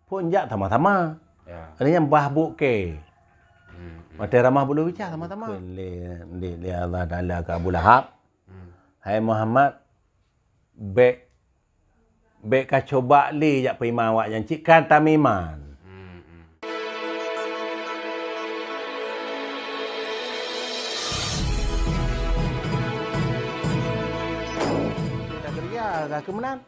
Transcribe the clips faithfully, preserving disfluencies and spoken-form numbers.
phon jak sama-sama. Ya. Ada nyang bah buk ke. Hmm, hmm. Watèe ramah bulu bica sama-sama. Lé, lé, lé Allah Taala ke Abu Lahab. Hmm. Hai Muhammad, bèk, bèk ka cuba lé jak peuiman awak nyan cit ka tameuiman. Hmm, hmm. Kita kerja, ka keumenan.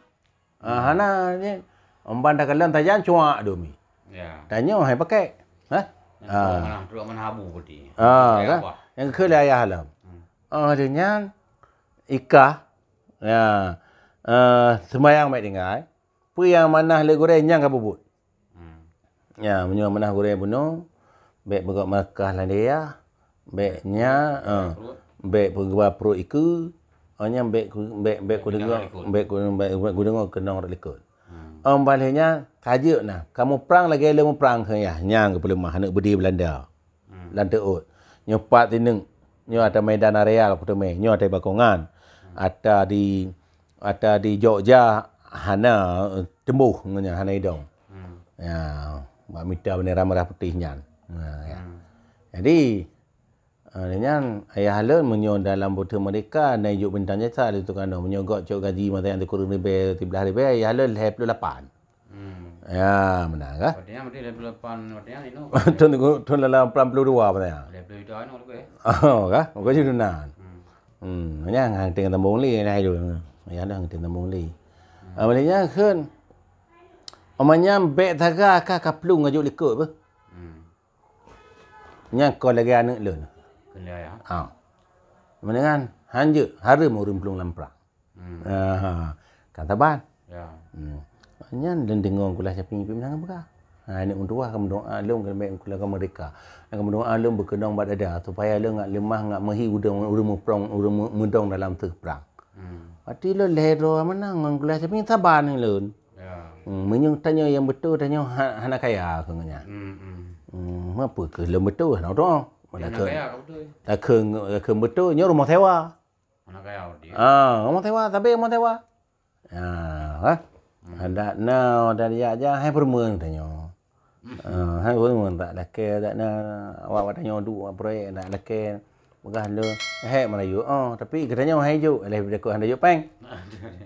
Ah, hana, nyan. Umban takalon tajan cuak dumi. Ya. Tanyoe hai pakai. Ha? Nyan Ah. trok manah, trok manah abu putih. Ah, Ya, kan? Abah. Nyang keu lé ayah lom. Hmm. Ah, lheueh nyan, ikah. Ya. Eh, sembayang baik tinggai. Peue nyang manah lé gurèe nyang ka peubuet. Hmm. Ya, meunyoe manah gurèe bunoe, bèk beugok markah lam dayah, bèk nyan, eh, bèk peugeuba pruet ikeue, oh nyan bèk ku-, bèk, bèk kudeungoe, bèk ku-, bèk, bèk kudeungoe keunong rot likot. Hmm. Ong baleh nyan, ka jeuet na, ka muprang lagèe lé muprang keu yah, nyan geupeuleumah aneuk beudé Beulanda. Hmm. Lam teuôt. Nyoe pat sineuk, nyoe ata Medan Areal kuteumé, nyoe ata Bakongan, ata di, ata di Jogja hana, eh, teumbôh ngon nyan, hana idong. Hmm. Ya, bak mita bendera merah putih nyan. Ha, ya. Hmm. Jadi, eh, nyan ayah lôn meunyoe dalam buteue meurdeka na ijok bintang jasa lé tukang nyoe. Meunyoe gok cok gaji masa nyan sikureueng ribèe, siblaih ribèe, ayah lôn lhèe plôh lapan. Hmm. Ya, meunan kah? Berarti nyan berarti lhèe plôh lapan, berarti nyan inoe. Thôn, thôn lapan puluh dua berarti nyan. Lhèe plôh juta inoe lebih. Oh, kah? Bukan situ nan. Hmm. Hmm, nyan hana teueng tambong lé lah itu. Ya dah hana teueng tambong lé. Hmm. Ah, boleh nyan kheun. Omanya bèk saga ka kaplueng ngajok likot beuh. Hmm. Nyan kon lagèe aneuk lôn. Kheun lé ayah. Ha. Mendingan hanjeuet hareuem ureueng plueng lam prang. Hmm. Ah, kan saban. Ya. Hmm. Nyan lôn deungoe kulah Syafi'i pih meunan geupeugah. Ha, aneuk meutuwah ka meudoa lôn keuneuk kulah ka meurdeka. Ka meudoa lôn beukeunong bak dada supaya lôn ngat leumah ngat meuhi ureueng, ureueng muprang, ureueng mu-, meudong dalam teuh prang. Hmm. Berarti lôn lhèe droe meunan ngon kulah Syafi'i saban lôn. Ya. Hmm, meunyoe tanyoe nyang beutôi tanyoe ha-, hana kaya keu nyan. Hmm, hmm. Hmm, meunyoe keu lôn beutôi hana droe. Hana kaya keu beutôi. Takheun, takheun beutôi nyoe rumoh sewa. Hana kaya berarti. Ah, rumoh sewa, sabé rumoh sewa. Ah, ha? Hmm. Adak na, adak jak-jak hai peureumeun tanyoe. Hmm. Ah, hai peureumeun tak lakèe, adak na awak-awak tanyoe duek proyek tak lakèe. Peugah lé, hèk meurayeuk. Oh, tapi geutanyoe hai jok, lé bidako hana jok péng.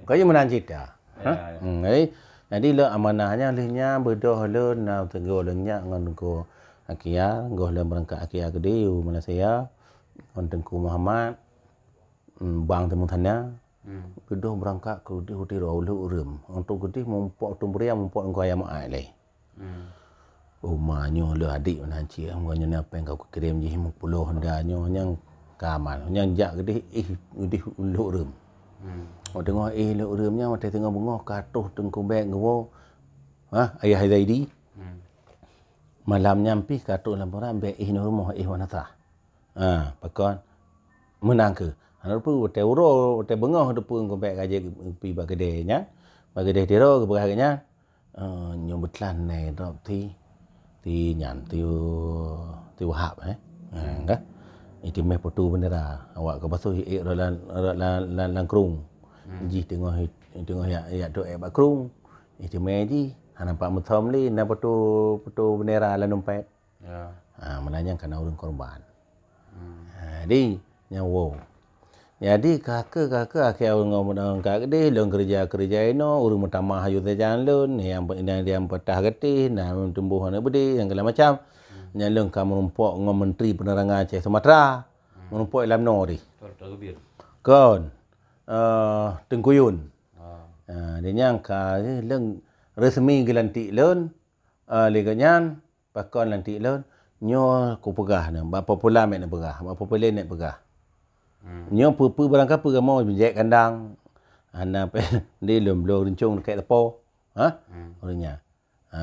Bukan je meunan cita. Ya, ha? Ya. Hmm, jadi, jadi lé amanah nyan lheueh nyan beudôh lôn na teungoh lôn nyak ngon Teungku Akia, goh lôn beurangkat Akia keudéh u Malaysia ngon Teungku Muhammad, hmm, bang Timu Thana. Hmm. Beudôh beurangkat keudéh u Tiro, u Lhok Reuem. Untuk keudéh mumpok Teungku Bria, mumpok Teungku Ayam Maai lé. Hmm. Oh, ma nyoe lé adék meunan cit, nyoe na péng ka kukirém jih limong ploh honda nyoe nyang ka aman. Nyang jak keudéh, eh, keudéh Lhok Reuem. Hmm. Oh, teungoh eh Lhok Reuem nyan, watèe teungoh beungoh ka troh Teungku Bèk geuwoe. Ha, Ayah Zaidi. Hmm. Malam nyan pih ka troh lam Perak, bèk eh nyoe rumoh, eh Wanasah. Ha, pakon? Meunan keuh. Hana teupeu, watèe uroe, watèe beungoh teupeu Teungku Bèk ka jeuet pi bak keudè nyan. Bak keudè Tiro geupeugah geuh nyan. Eh, nyoe beutlah nai drob ti, ti nyan, ti, ti Wahab, eh. Ha, hmm, kah? Itimeh peutu bendera. Awak ka basoh ék rot lam, rot lam, lam, lam krueng. Hmm. Jih teungoh, teungoh jak, jak trok ék bak krueng. Itimeh jih, hana pat meuthom lé, na peutu, peutu bendera lam dompet. Ya. Ha, meunan nyan kana ureueng korban. Hmm. Ha, jadi, nyan woe. Jadi, ka keuh, ka keuh, akhé ureueng ngon meunan ka keudéh, lôn keureuja-keureuja inoe, ureueng meutamah aju sajan lôn, nyang, nyang, nyang peutah gatéh, na meutumbôh aneuk beudé, dan segala macam. Hmm. Nyan lôn ka meurumpok ngon Menteri Penerangan Aceh Sumatra, hmm, meurumpok lam noe deh. Betul, betul, Gubir. Kon, eh, Teungku Yun. Ah. Ah, di nyang ka, eh, lôn resmi geulantik lôn, eh, lé geuh nyan, Pakon lantik lôn, nyoe kupeugah nyoe, bak popular meuneuk peugah, bak popular meuneuk peugah. Hmm. Nyoe peue-peue barangkapeue kamoe jijak kandang, hana pe-, di lôn bloe rincong dekat teupô. Ha? Hmm. Ureueng nyan. Ha,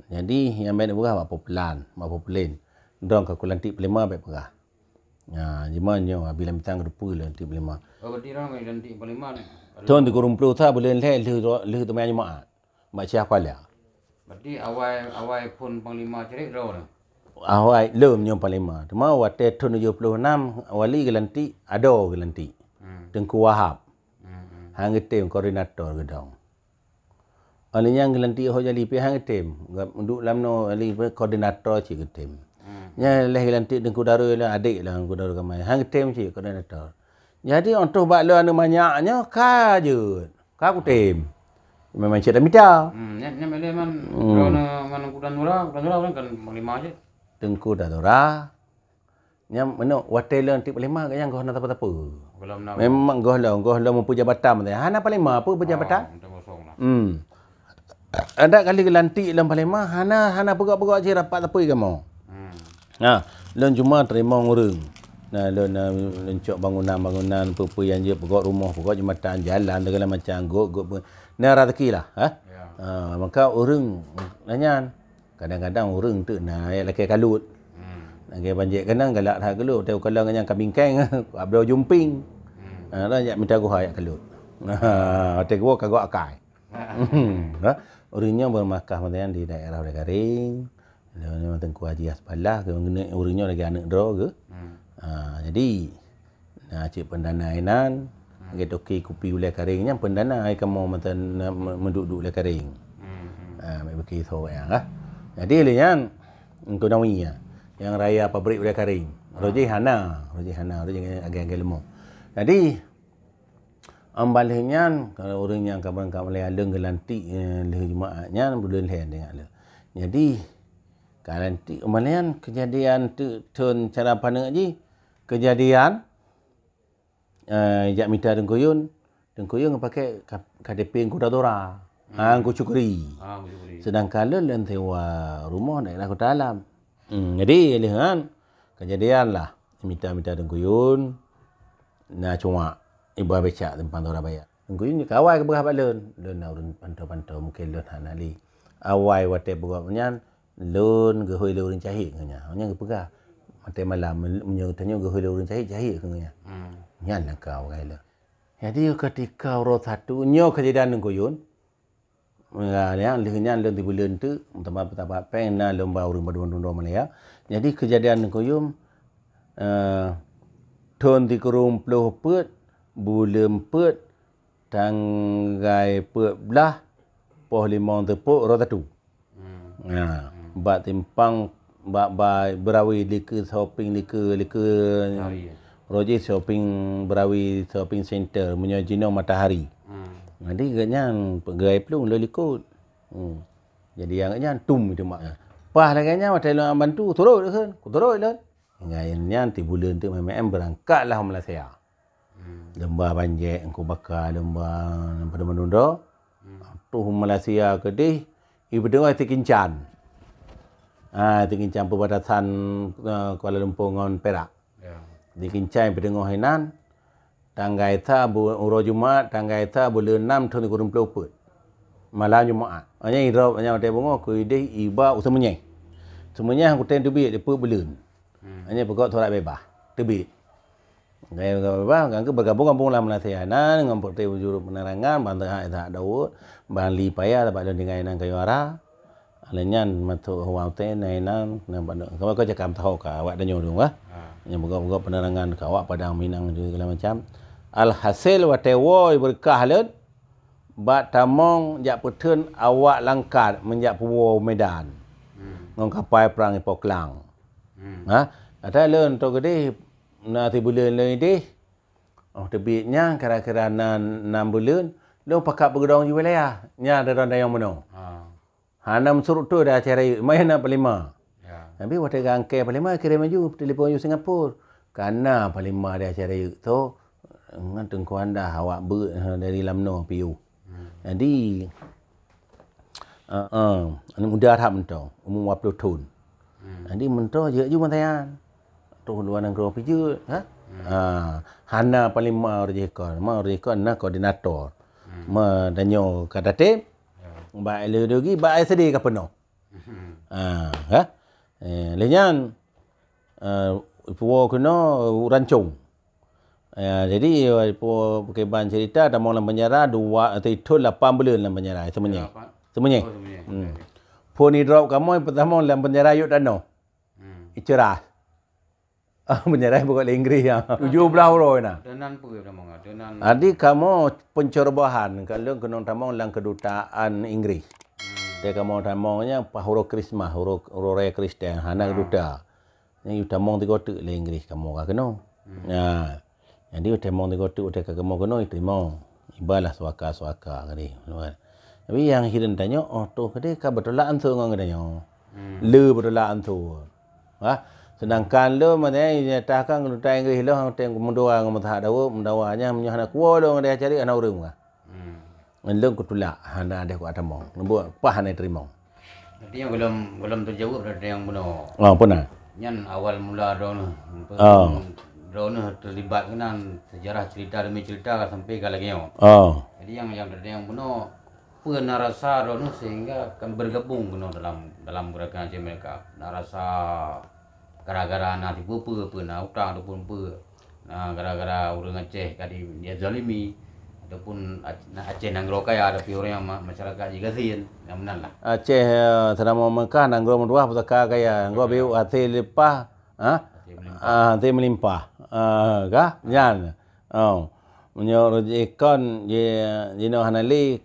jadi nyang bèk neupeugah bak popular, bak popular. Dong ka kulantik panglima bèk peugah. Ha, jima nyoe bila mitang keuteupeu lantik panglima. Oh, berarti dong lantik panglima ni? Thôn sikureueng ploh sa buleuen lhèe lheueh, lheueh teuma Jumaat. Bak Syiah Kuala. Berarti awai, awai phon panglima cit droe tu? Awai lom nyoe panglima. Teuma watèe thôn tujoh ploh nam wali geulantik, adoe geulantik. Hmm. Teungku Wahab. Hmm, hmm. Han geutem koordinator geudong. Oleh nyan geulantik ho jadi pih han geutem. Duek lam no ali koordinator cit geutem. Hmm. Nyan leh geulantik Teungku Darul lah, adek lah Teungku Darul Kamai. Han geutem cit koordinator. Jadi untuk bak lôn aneuk manyak nyoe ka jeuet. Ka kutem. Memang cit mita. Hmm, nyan, nyan leh man, hmm, lôn, eh, man Teungku Danura, Teungku Danura kan panglima cit. Teungku Danura. Nyan meunoe watèe lôn tiep lima geuh nyan goh na tapa-tapa. Goh lom na. Memang goh lom, goh lom meupeu jabatan mantong. Hana palima peue peujabatan. Ah, mantong kosong lah. Hmm. Adak kali geulantik lôn palima, hana, hana peugah-peugah cit rapat tapui kamoe. Hmm. Nah, lôn cuma teurimong ureueng. Nah, lôn, na, lôn cok bangunan-bangunan, peue-peue nyang jeuet, peugah rumoh, peugah jeumbatan, jalan, segala macam, got, got, pe-, na rezeki lah, ha? Ya. Ha, maka ureueng nyan. Kadang-kadang ureueng teuk na ayat lakèe kalot. Hmm. Lagèe banjék keunan galak that kalot, watèe ukalon nyan ka bingkeng, abloe jumping. Hmm. Ha, dah jak mita guha ayat kalot. Ha, watèe geuwoe ka gok akai. Ha, ureueng nyoe beumakah mantong di daerah Ulèe Kareng. Lôn nyoe Teungku Haji Hasballah, ureueng nyoe lagèe aneuk droe geuh. Hmm. Ha, jadi, na cit peundana inan, hmm, lagèe toke kupi Ulèe Kareng nyan peundana ai kamoe mantong na me-, meuduek-duek Ulèe Kareng. Hmm, hmm. Ha, mek beuki tho nyang lah. Jadi lé nyan, Teungku Nawi, nyang raya pabrik Ulèe Kareng. Ah. Roh jih hana, roh jih hana, roh jih ageng-ageng leumô. Jadi, Amba lheueh nyan, kalau ureueng nyang ka beurangkat mulai aleueng geulantik, eh, lheueh Jumaat nyan, buleuen lhèe teuingat lé. Jadi, ka lantik, amba lheueh nyan keujadian teuk thon cara paneuk jih, keujadian, eh, jak mita Teungku Yun, Teungku Yun geupakè K-, K T P Teungku Dadora. Hmm. Ah, Teungku Syukri. Ah, Teungku Syukri. Sedangkan lôn, lôn sewa rumoh daerah Kuta Alam. Hmm, jadi lheueh nyan, keujadian lah mita-mita Teungku Yun, na cuak, iba becak simpang Surabaya. Teungku Yun ka awai geupeugah bak lôn, lôn na ureueng pantau-pantau, mungken lôn hana lé. Awai watèe peugah nyan, lôn geuhôi lé ureueng cahit keu nyan. Nyan geupeugah, watèe malam, meunyoe tanyoe geuhôi lé ureueng cahit, cahit keu nyan. Hmm. Nyan nyang ka awai lôn. Jadi, ketika uroe satu, nyoe keujadian Teungku Yun, Ya, nyan, lheueh nyan lôn sibuleuen teuk, meutamah peutabak péng na lôn ba ureueng Padum Mandum Droe Malaya. Jadi keujadian Teungku Yun, eh, thon sikureueng ploh peuet, buleuen peuet, tanggai peuet blah, poh limong teupok, uroe satu. Hmm. Nah, hmm, bak simpang, bak, bak Berawi, dikeue shopping, dikeue, dikeue Berawi, ya. Roji shopping Berawi, shopping center, meunyoe jinoe Matahari. Hmm. Jadi gobnyan geupeugah plueng lôn likot. Hmm. Jadi nyang gobnyan tum itu mak. Paih lagèe nyan watèe lôn bantu, turot kheun, kuturot lôn. Nyan, nyan sibuleuen teuk M M M beurangkat lah u Malaysia. Hmm. Lôn ba Banjek, Teungku Baka, lôn ba Padum Mandum Droe. Hmm. Troh u Malaysia keudeh, i peuteungoh Sikincan. Ah, Sikincan peubatasan, eh, Kuala Lumpur ngon Perak. Ya. Sikincan i peuteungoh inan, tanggai sa bu-, uroe Jumat, tanggai sa buleuen nam thon sikureueng ploh peuet. Malam Jumat. Hanya idrop, hanya watèe beungoh, kuideh iba u Seumenyeh. Seumenyeh kutém teubiet, dipeuet buleuen. Hmm. Hanya peugöt surat bebas. Teubiet. Gaya bebas, kan ke bergabung-gabung lam Malaysia nan ngon partai bujur penerangan, Bang Tehak Ishak Daud, Bang Li Paya, bak lôn tinggai nan Kayu Ara. Lain nyan, masuk Huang Ten, nan, nan, nan, kau, kau cakap tahu ka, awak tanya dulu, ah. Ha. Yang peugöt-peugöt penerangan ka awak Padang Minang juga segala macam. Alhasil, watèe woe berkah lôn, bak tamong jak peutheun awak Langkat meunjak peuwoe Medan. Hmm. Ngon kapai prang i Poklang. Hmm. Ha? Ata lôn tu geudeh, na sibuleuen lôn ideh. Oh, teubiet nyan kira-kira na nam buleuen, lôn pakat peugeudong ju wilayah. Nyan daerah dayong bunoe. Ha. Hana meusurot tu dah acara yuk, maya na Panglima. Ya. Tapi watèe ka angkée Panglima, kirém laju, telepon laju Singapura. Kana Panglima di acara yuk tu, ngon Teungku Andah awak beuet, ha, dari Lamno piôh. Hmm. Jadi, ah, ah, aneuk muda that mantong, umur dua puluh thon. Hmm. Jadi mantong jeuet ju mantaian. Troh luwa nanggroe pih jeuet, ha? Hmm. Ah, hana Panglima ureueng jih kon, ma ureueng jih kon na koordinator. Hmm. Ma tanyoe ka tatem, ya, bak ideologi, bak S D ka peunoh. Hmm. Ah, ha? Eh, lheueh nyan, eh, puwoe keunoe u Rancong. Ya, jadi, eh, puwoe pakriban cerita, tamong lam penjara dua, eh, thon lapan buleuen lam penjara, Seumenyeh. Lapan? Seumenyeh. Oh, Seumenyeh. Hmm. Okey, okey. Phon idrop kamoe, peutamong lam penjara yôk tanoh. Hmm. Iceurah. Ah, meunyarai pokok lé Inggris ya. Tujuh belas uroe na. Deunan peue tamong? Deunan. Jadi kamoe pencerobohan, ka lôn keunong tamong lam kedutaan Inggris. Hmm. Jadi kamoe tamong nya pas uroe Krismas, uroe, uroe raya Kristen, hana keduta. Nyan tamong tiga teuk lé Inggris kamoe ka keunoe. Hmm. Nah. Jadi tamong tiga teuk utai ka kamoe keunoe teurimong. Ibalah suaka-suaka tadi. Tapi nyang hireuen tanyoe, oh toh tadi ka beutolak ansur ngon geutanyoe. Hmm. Le beutolak ansur. Ha? Sedangkan lôn meunan nyatakan kedutaan Inggris lôn teuh meudua ngon meusahat Daud, meudawa nyan meunyoe hana kuwoe lôn deh cari hana ureuëng kah. Hmm. Ngon lôn kutulak hana deh kuat tamong. Leumbut pah hana teurimong. Jadi nyang gohlom gohlom teujaweueb dari nyang bunoe. Oh, peue na? Nyan awal mula droeneuh. Oh. Droeneuh terlibat keunan sejarah cerita demi cerita sampai ka lagée nyoe. Oh. Jadi nyang nyang dari nyang bunoe peue na rasa droeneuh sehingga kan bergabung keunoe dalam dalam gerakan Aceh Merdeka? Na rasa gara-gara na sipeue-peue, peue na utang ataupun peue, na gara-gara ureuëng Aceh ka di, dizalimi ataupun Ac-, na Aceh nanggroe kaya tapi ureuëng ma-, masyarakat jigasien, nyang meunan lah. Aceh, eh, seulama Mekah nanggroe meutuwah pusaka kaya, nanggroe biu hase leupah, ha? Hase meulimpah. Ah, hase meulimpah. Ah, kah? Nyan. Oh. Meunyoe rejeki kon ji-, jinoe hana lé,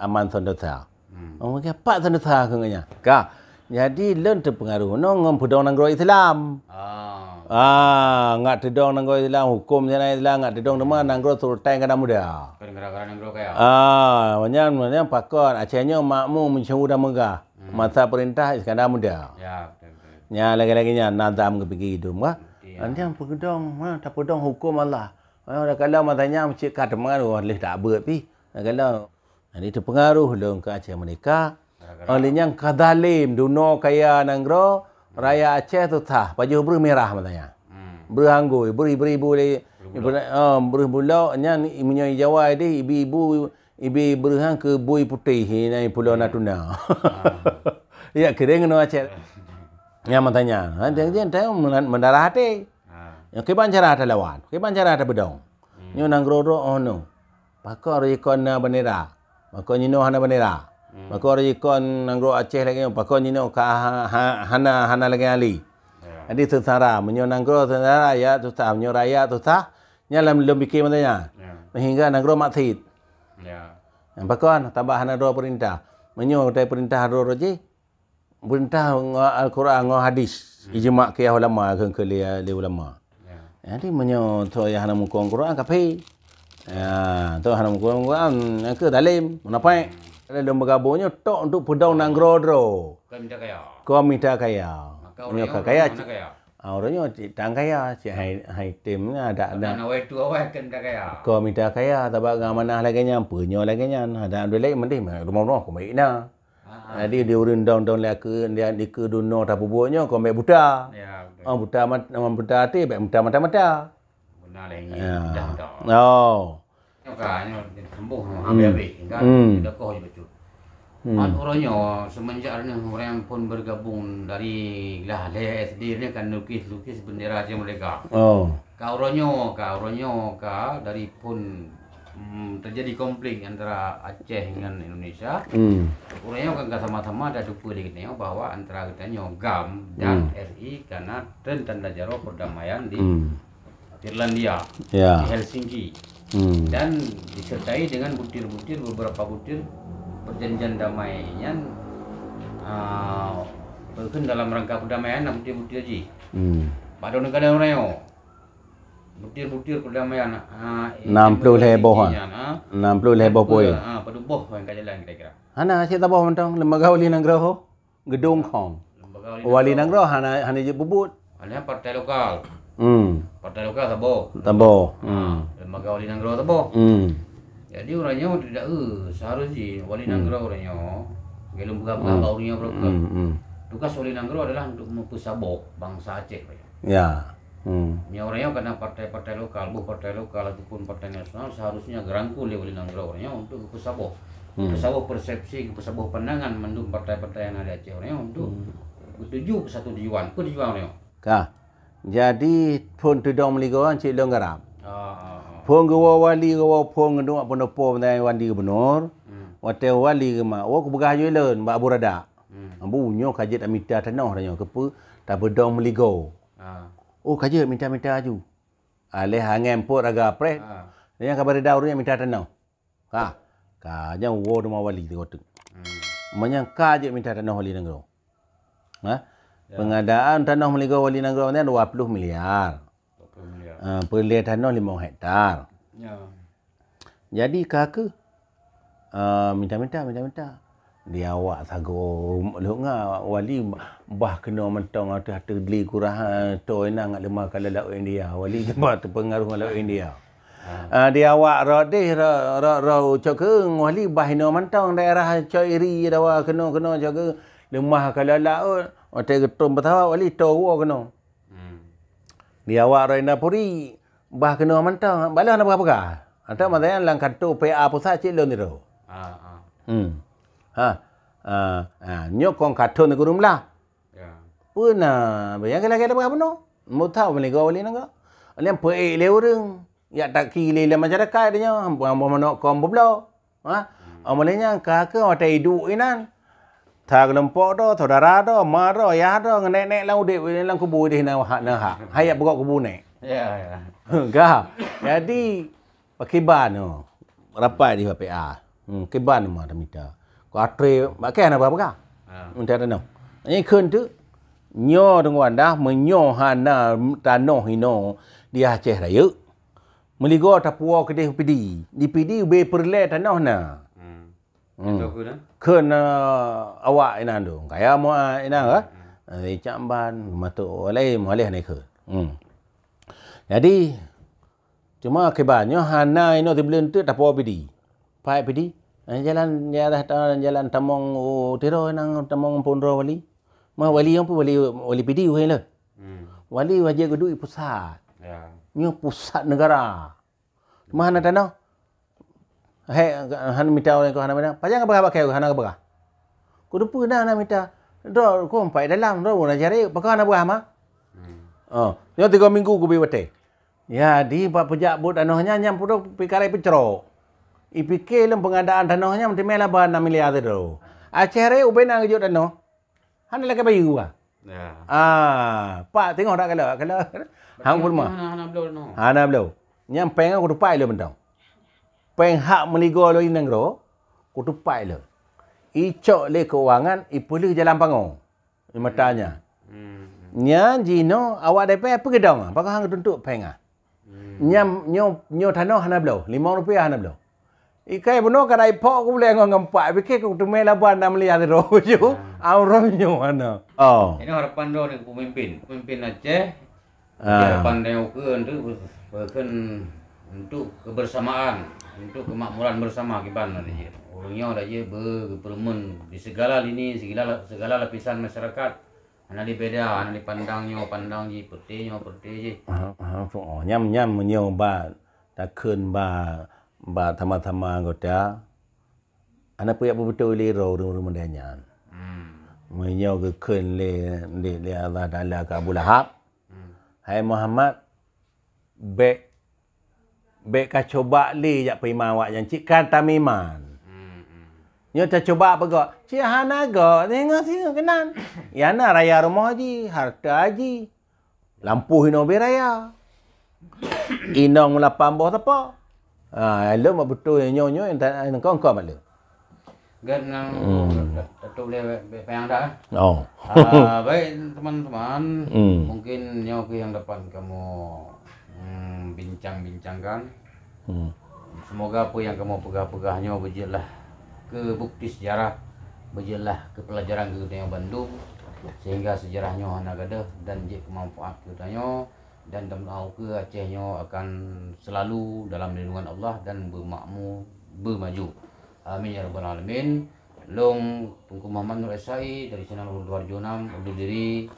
aman sentosa. Hmm. Oh, mungkin pat sentosa keu nyan. Ka. Jadi lôn teupeungaruh nyoe ngon peudong nanggroe Islam. Ah. Ah, ngat teudong nanggroe Islam, huköm syariat Islam, ngat teudong teuma nanggroe Sultan Ganda Muda. Kan gara-gara nanggroe kaya. Ah, nyan, nyan pakon Aceh nyoe makmu meusyeuhu dan meugah. Hmm. Masa perintah Iskandar Muda. Ya, betul, betul. Nya lagée-lagée nyan nazam geupike idum kah. Betul, ya. Anjang peudong, ha, tapeudong huköm Allah. Ha, dah kalau masa nyan cit ka teuma lheueh dak beuet pih. Dah kalau Jadi teupeungaruh lôn keu Aceh Merdeka. Gara-gara. Óh lheueh nyan ka zalim, dunoe kaya nanggroe, rakyat Aceh susah, pajoh breuh mirah masa nyan. Hmm. Breuh anggôi, breuh ibu-ibu lé, breuh bulok. Ibu-, oh, breuh bulok nyan meunyoe Jawa deh ibu-ibu ibi breuh nyan keu bui putéh, inan Pulo Natuna. Ah. Ya, keudeung ngon Aceh. Nyan masa nyan. Ha, dia, dia, dia meudarah até. Ah. Ya, kiban cara talawan, kiban cara tabeudong. Hmm. Nyoe nanggroe droe, oh, no. Pakon rot jikon na bandera? Pakon jinoe hana bandera? Hmm. Pakon rot jikon nanggroe Aceh lagée nyoe? Pakon jinoe ka ha-, ha-, hana, hana lagée ali? Ya. Jadi seungsara, meunyoe nanggroe seungsara, rakyat susah. Meunyoe rakyat susah, nyan lam lôn pike masa nyan. Ya. Sehingga nanggroe mak sit. Ya. Pakon, sabab hana droe peurintah. Meunyoe teupeurintah droe-droe jih, Peurintah ngon Al-Quran ngon hadis, hmm, ijma qiyas ulama kheun keu lé, lé ulama. Ya. Jadi meunyoe toh nyang hana mukon Quran, kafé. Ya, toh hana mukon Quran, nyang keu zalim, munafék. Hmm. Lôn beugabong nyoe tok untuk peudong nanggroe droe. Kon mita kaya. Kon mita kaya. Maka meunyoe ureueng ka nyoe kaya, hana kaya. Ah, ureueng nyoe cit tan kaya, cit hai, hai tem nyan adak. Padahai awai tu awai kon mita kaya. Kon mita kaya, sabab ngon amanah lagée nyan, peue nyoe lagée nyan. Adak dulek mendeh rumoh-rumoh keumbali na. Ah, ah. Jadi di ureueng dong-dong lé aku, dia di keu dunoe tapeubuet nyoe, kon bék buta. Ya, betul. Oh, buta mat-, buta até, bék buta mata-mata. Beuna lé nyan, ya, buta mata. Oh. Nyoe ka, nyoe sambung, hmm, habéh-habéh, kan? Hmm. Dah koh je bacut. Hmm. Mat uroe nyoe, semenjak ureueng pun bergabung dari lah lhée SD ni kan lukis-lukis bendera Aceh Merdeka. Oh. Ka uroe nyoe, ka uroe nyoe, ka dari pun Hmm, terjadi konflik antara Aceh ngon Indonesia. Hmm. Ureueng nyoe kan ka sama-sama tateupeue lé geutanyoe bahwa antara geutanyoe GAM dan, hmm, R I kana treun tanda jaroe perdamaian di, hmm, Finlandia, ya, di Helsinki. Hmm. Dan disertai dengan butir-butir, beberapa butir perjanjian damai nyan, ah, bahkan dalam rangka perdamaian na butir-butir jih. Hmm. Padahai negara ureueng nyoe Butir-butir perdamaian, ha, nam ploh lhée boh, ha. Nyan, ha. Nam ploh lhée boh poin. Ha, padub boh poin ka jalan kira-kira. Hana cit saboh mantong, lembaga wali nanggroe ho. Geudong khong. Lembaga wali nanggroe. Wali nanggroe hana, hana jeuet peubuet. Hana partai lokal. Hmm. Partai lokal saboh. Saboh. Ha, hmm. Lembaga wali nanggroe saboh. Hmm. Jadi ureueng nyoe tidak, eh, seharusnya wali, hmm, nanggroe ureueng nyoe. Gelom peugah-peugah, hmm, bak ureueng nyoe berapa. Hmm, hmm. Tugas wali nanggroe adalah untuk mempeusaboh bangsa Aceh. Ya. Hmm. Nyoe ureueng nyoe kana partai-partai lokal, boh partai lokal ataupun partai nasional seharusnya geurangkul lé wali nanggroe ureueng nyoe untuk geupeusaboh. Hmm. Geupeusaboh persepsi, geupeusaboh pandangan mandum partai-partai nyang na di Aceh ureueng nyoe untuk, hmm, geutuju keu satu tujuan. Peue tujuan ureueng nyoe? Ka. Jadi, phon teudong meuligoe cit lôn garap. Ah, ah, ah. Phon geuwoe wali, geuwoe phon geuduek peunopo mantong wali gubernur. Hmm. Watée wali geuma, woe kupeugah aju lôn bak Abu Radak. Hmm. Abu, nyoe ka jeuet tamita tanoh tanyoe, keupeue tabeudong meuligoe. Ah. Oh, ka jeuet minta-minta aju. Aléh angén pôt raga preh. Ha. Nyang ka beureuda ureuëng minta tanoh. Ka. Ka nyang woe teuma wali tigo teuk. Hmm. Meunyoe ka jeuet minta tanoh wali nanggroe. Ha? Ya. Pengadaan tanoh meuligoe wali nanggroe nyan dua puluh miliar. Dua puluh miliar. Ha, peulé tanoh limong hektar. Ya. Jadi ka keuh, ah, minta-minta, minta-minta. Di awak sagoe lhok nga wali bah keunoe mantong ateueh, ateueh dli kurah, ah, toe na ngat leumah kala laôt India. Wali bah teupeungaruh ngon laôt India. Ah. Ah, di awak rot deh, rot, rot, rot cok keuh wali bah inoe mantong daerah cok iri dawa keunoe-keunoe cok keuh leumah kala laôt, watée geutom peusawat wali toe woe keunoe. Hmm. Di awak rot Indapuri, bah keunoe mantong, baloh hana peugah-peugah. Atau masa nyan lam kanto P A pusat cit lôn sidroe. Ah, ah. Hmm. Ha. Ah, ah, nyoe kong ka thon gureueng blah. Ya. Peue na, nyang lagée-lagée peugah bunoe. Meuthau meuligoe wali nanggroe. Nyan peuék lé ureuëng. Yak taki lé lam masyarakat nyoe, hamba manok kong beubloe. Ha? Hmm. Oh, mulai nyan ka keuh watée iduek inan. Tha keulompok droe, saudara droe, ma droe, ayah droe, ngon nek-nek lam udeb, lam kubu deh na hak, na hak. Hayat bukok kubu nek. Ya, ya. Ka. Jadi, pakriban nyoe. Rapat di P A. Hmm, kiban ma tamita. Ku atré, bak kèe hana peugah-peugah. Ha. Minta tanoh. Nyan kheun teuk, nyoe deungon dah, meunyoe hana tanoh inoe di Aceh Rayeuk, meuligoe tapuwoe keudeh Pidie. Di Pidie ubé peureulée tanoh na. Hmm. Hmm. Itu aku dah. Kheun, eh, awak inan tu. Kaya mua inan, eh? Hmm. Eh, Cak Ban, Matok Walai, Mualeh ni kheun. Hmm. Jadi, cuma kiban nyoe hana inoe sibuleuen teuk tapuwoe Pidie. Paih Pidie. Eh, jalan, jalan, jalan tamong u Tiro nang tamong phôn droe wali. Ma wali nyang pun wali, wali Pidie wahai le. Hmm. Wali wajéb geuduek pusat. Ya. Nyoe pusat negara. Cuma hana tanoh. Hai, hana mita ureuëng ko hana mita. Pajan ka peugah bak kèe, hana ka peugah. Kuteupeu na hana mita. Droe ko empat dalam, droe na jari, pakon hana peugah ma? Hmm. Oh, nyoe tiga minggu kubi watée. Ya, di bak peujak buet tanoh nyan, nyan peuduek pikarai peucrok. Ipike lom pengadaan tanoh nyan meuteumé laba enam miliar sidroe. Aceh Rayeuk ubé na geujok tanoh. Hana lakée bayeue bah. Ya. Ah, pak teungoh dak kalon, kalon. Hang pun mah. Hana, hana bloe noh. Hana bloe. Nyang péng aku tupai le mantong. Péng hak meuligoe lôn nanggroe, ku tupai le. Icok lé keuangan, ipeuleueh jalan pangoe. Di mata nyan. Hmm. Nyan jinoe awak D P R peugedong, pakon hang tuntuk péng ah. Hmm. Nyam, nyoe, nyoe tanoh hana bloe, limong rupiah hana bloe. Ikai bunoe ka dai pok ku boleh ngon ngempak, pikir ku teumé laban enam miliar sidroe ju. Hmm. Amrom nyoe hana. Oh. Ini harapan droe ni pemimpin, pemimpin Aceh. Ah. Harapan droe ke untuk, untuk kebersamaan, untuk kemakmuran bersama kiban tadi. Ureuëng nyoe dah je be-, geupeureumeun di segala lini, segala, segala lapisan masyarakat. Hana dibeda, hana dipandang nyoe pandang jih, peuté nyoe peuté jih. Aha, aha, oh, nyam, nyam meunyoe ba takheun ba, ba sama-sama anggota, hana peue jak beubeutôi lé droe ureuëng-ureuëng model nyan. Hmm. Meunyoe geukheun lé, lé, lé Allah Taala keu Abu Lahab, hmm, "Hai Muhammad, bék, bék kacoba lé jak peuiman awaknyan cit ka tameuiman." Hmm, hmm. Nyoe tacoba peugah, "Cit hana göt, singoh-singoh keunan." Ya na raya rumoh jih, hareuta jih. Lampôh inoe beu raya. Inong lapan boh teupeu. Ha, lôn mak beutôi nyoe, nyoe, engkau, engkau mak lôn. Gét nang, hmm, tutup lé payang dah. Oh. Ah, baik, teman-teman. Hmm. Mungkin nyoe ke yang dapat kamu, hmm, bincang-bincangkan. Hmm. Semoga apa yang kamu peugah-peugah nyoe beujeuet lah ke bukti sejarah, beujeuet lah ke pelajaran keu geutanyoe bandum, sehingga sejarah nyoe hana gadôh dan jeuet keu manfaat keu geutanyoe. Dan tameudoa keu Aceh nyoe akan selalu dalam lindungan Allah dan beumakmu, beumaju. Amin ya rabbal alamin. Lôn Teungku Muhammad Nur S I dari Channel Ulun Tuharjo enam, undur diri.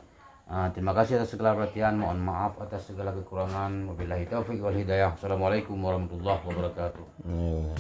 Ah, terima kasih atas segala perhatian. Mohon maaf atas segala kekurangan. Wabillahi taufiq wal hidayah. Assalamualaikum warahmatullahi wabarakatuh. Hmm.